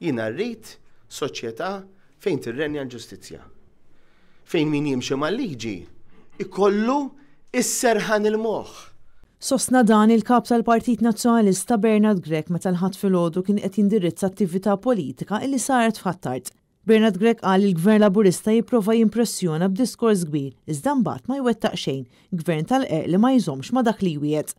Jiena rrid soċjetà fejn tirrenja l-ġustizzja. Fejn min jimxi mal-liġi jkollu s-serħan il-moħħ. Sostna dan il-Kap tal-Partit Nazzjonalista Bernard Grech meta l-Ħadd filgħodu kien qed jindirizza attività politika illi saret f'Ħ'Attard. Bernard Grech qal li l-Gvern Laburista jipprova jimpressjona b'diskors kbir, iżda mbagħad ma jwettaq xejn, Gvern tal-qerq li ma jżommx ma' dak li jwiegħed.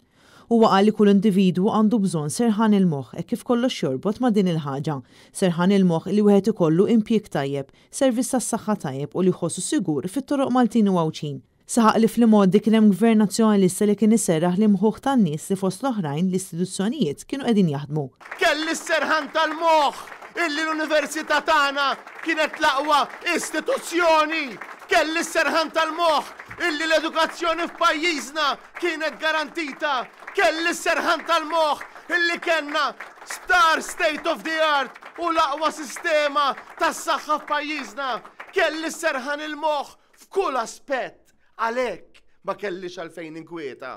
Huwa qal li kull individwu għandu bżonn serħan il-moħħ hekk kif kollox jorbot ma' din il-ħaġa. Serħan il-moħħ li wieħed ikollu impjieg tajjeb, servizz tas-saħħa tajjeb u li jħossu sigur fit-toroq Maltin u Għawdxin. Saħaq li fl-imgħoddi kien hemm Gvern Nazzjonalista li kien iserraħ l-imħuħ tan-nies li fost l-oħrajn l-istituzzjonijiet kienu qegħdin jaħdmu. Kelli s-serħan tal-moħħ illi l-Università tagħna kienet l-aqwa istituzzjoni! Kelli s-serħan tal-moħħ illi l-edukazzjoni f'pajjiżna kienet garantita, kelli s-serħan tal-moħħ illi kellna sptar state of the art u l-aqwa sistema tas-saħħa f'pajjiżna, kelli s-serħan il-moħħ f'kull aspett, għalhekk ma kellix għalfejn ninkwieta.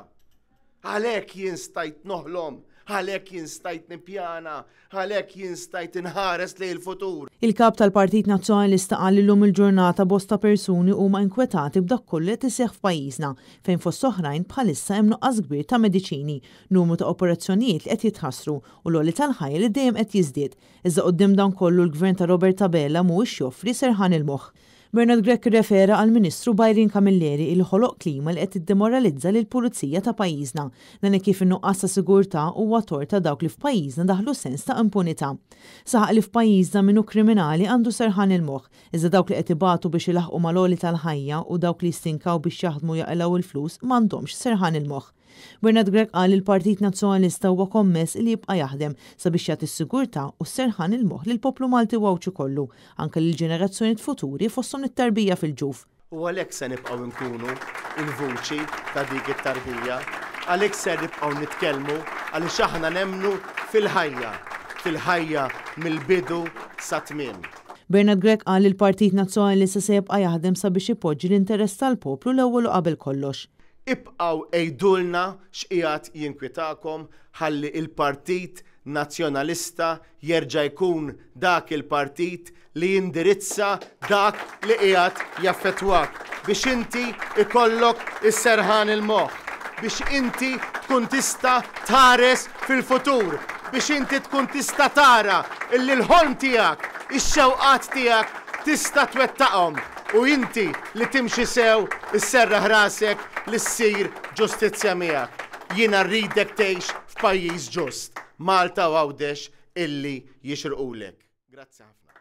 Għalhekk jien stajt noħlom, għalhekk jien stajt nippjana, Għalhekk jien stajt inħares lejn il-futur. Il-Kap tal-Partit Nazzjonalista qal li llum il-ġurnata bosta persuni huma inkwetati b'dak kollu li qed iseħħ f'pajjiżna, fejn fost oħrajn bħalissa hemm nuqqas kbir ta' mediċini, numru ta' operazzjonijiet li qed jitħassru u l-għoli tal-ħajja li dejjem qed jiżdied. Iżda quddiem dan kollu l-Gvern ta' Robert Abela mhuwiex joffri serħan il-moħħ. Bernard Grech irrefera għall-Ministru Byron Camilleri li ħoloq klima li qed tiddemoralizza lill-Pulizija ta' pajjiżna. Dan hekk kif in-nuqqas ta' sigurtà huwa tort ta' dawk li f'pajjiżna daħħlu sens ta' impunità. Saħaq li f'pajjiżna min hu kriminali għandu serħan il-moħħ, iżda dawk li qed ibatu biex ilaħħqu mal-għoli tal-ħajja u dawk li jistinkaw biex jaħdmu u jaqilgħu l-flus m'għandhomx serħan il-moħħ. Bernard Grech qal li l-Partit Nazzjonalista huwa kommess li jibqa' jaħdem sabiex jagħti s-sigurtà u s-serħan il-moħħ lill-poplu Malti u Għawdxi kollu, anke lill-ġenerazzjonijiet futuri fosthom lit-tarbija fil-ġuf. U għalhekk se nibqgħu nkunu l-vuċi ta' dik it-tarbija, għalhekk ser nibqgħu nitkellmu għaliex aħna nemmnu fil-ħajja, fil-ħajja mill-bidu sat-tmiem. Bernard Grech qal li l-Partit Nazzjonalista se jibqa' jaħdem sabiex ipoġġi l-interess tal-poplu l-ewwel u qabel kollox. Ibqgħu għidulna x'qiegħed jinkwietakom ħalli il-Partit Nazzjonalista jerġa' jkun dak il-partit li jindirizza dak li qiegħed jaffettwak biex inti jkollok is-serħan il-moħħ, biex inti tkun tista' tħares fil-futur, biex inti tkun tista' tara illi l-ħolm tiegħek, ix-xewqat tiegħek tista' twettaqhom. U inti li timxi sew isserraħ rasek li ssir ġustizzja miegħek. Jiena rridek tgħix f'pajjiż ġust, Malta u Għawdex illi jixirqulek. Grazzi ħafna.